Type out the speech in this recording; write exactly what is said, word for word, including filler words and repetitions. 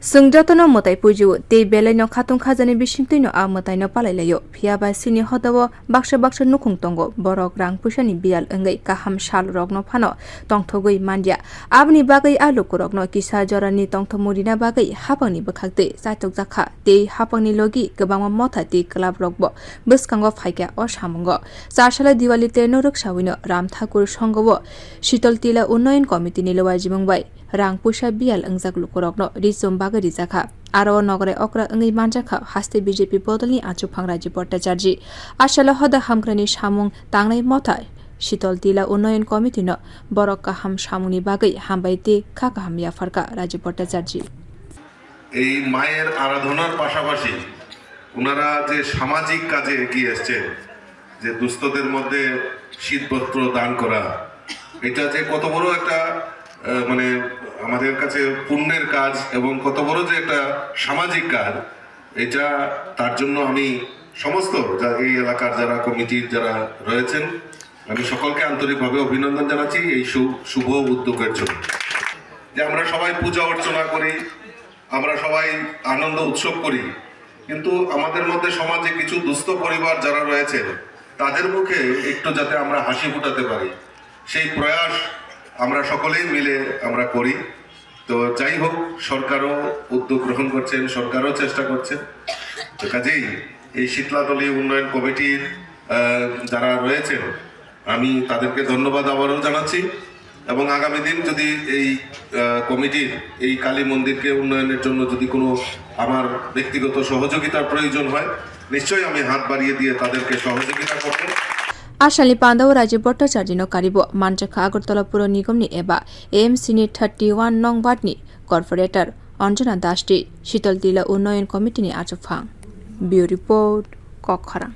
Chwng jotono mwtai puijiu tei belaino khatung khajani bisingtwino a mwtaino palailaio. Phiya ba chini hodao baksa baksa nukhung tongo, borok rang puisani biyal wngwi kaham salrokno phano tongthogwi manliya. Aboni bagwi a lukurokno kisa jorani tongthokmung rina bagwi haphangni bwkhaktwi chaitukjakha tei haphangni logi kwbangma motha tei clubrokbo bwskango phaikha o samungo. Char salo Diwali terno rwksawino Ram Thakur Songho o Shitol Tila Unnayan Committee ni lowajimung bai rang puisa biyal wngjak lukurokno rijom bagwi rijakha. Aro o nogore okra wngwi manjakha haste B J P bodolni achukphang Rajiv Bhattacharjee. A salo hoda hamkrani samung tangnai motha Shitol Tila Unnayan Committee no borok kaham samungni bagwi hambai tei kha kaham yapharkha Rajiv Bhattacharjee. এই মায়ের আরাধনার পাশাপাশি ওনারা যে সামাজিক কাজে এগিয়ে এসছেন, যে দুস্থদের মধ্যে শীতবস্ত্র দান করা, এটা যে কত বড় একটা, আহ, মানে, আমাদের কাছে পুণ্যের কাজ এবং কত বড় যে একটা সামাজিক কাজ, এটা, তার জন্য আমি সমস্ত যা-, এই এলাকার যারা কমিটির যারা রয়েছেন, আমি সকলকে আন্তরিকভাবে অভিনন্দন জানাচ্ছি এই শু-, শুভ উদ্যোগের জন্য। যে আমরা সবাই পূজা অর্চনা করি, আমরা সবাই আনন্দ উৎসব করি, কিন্তু আমাদের মধ্যে সমাজে কিছু দুস্থ পরিবার যারা রয়েছেন, তাদের মুখে একটু যাতে আমরা হাসি ফোটাতে পারি, সেই প্রয়াস আমরা সকলেই মিলে আমরা করি। তো যাই হোক, সরকারও উদ্যোগ গ্রহণ করছেন, সরকারও চেষ্টা করছেন। তো কাজেই এই শীতলাতলি উন্নয়ন কমিটির, আহ, যারা রয়েছেন, আমি তাদেরকে ধন্যবাদ আবারও জানাচ্ছি। এবং আগামী দিন যদি এই, আহ, কমিটির এই কালী মন্দিরকে উন্নয়নের জন্য যদি কোনো আমার ব্যক্তিগত সহযোগিতার প্রয়োজন হয়, নিশ্চয়ই আমি হাত বাড়িয়ে দিয়ে তাদেরকে সহযোগিতা করব। Asalni pandao Rajiv Bhattacharjee no karibo manjakha Agartala Puro Nigom ni eba A M C ni thirty one nong ward ni corporator Anjana Dasti, Shitol Tila Unnayan Committee ni achukphang. Bureau Report, Kokkhorang.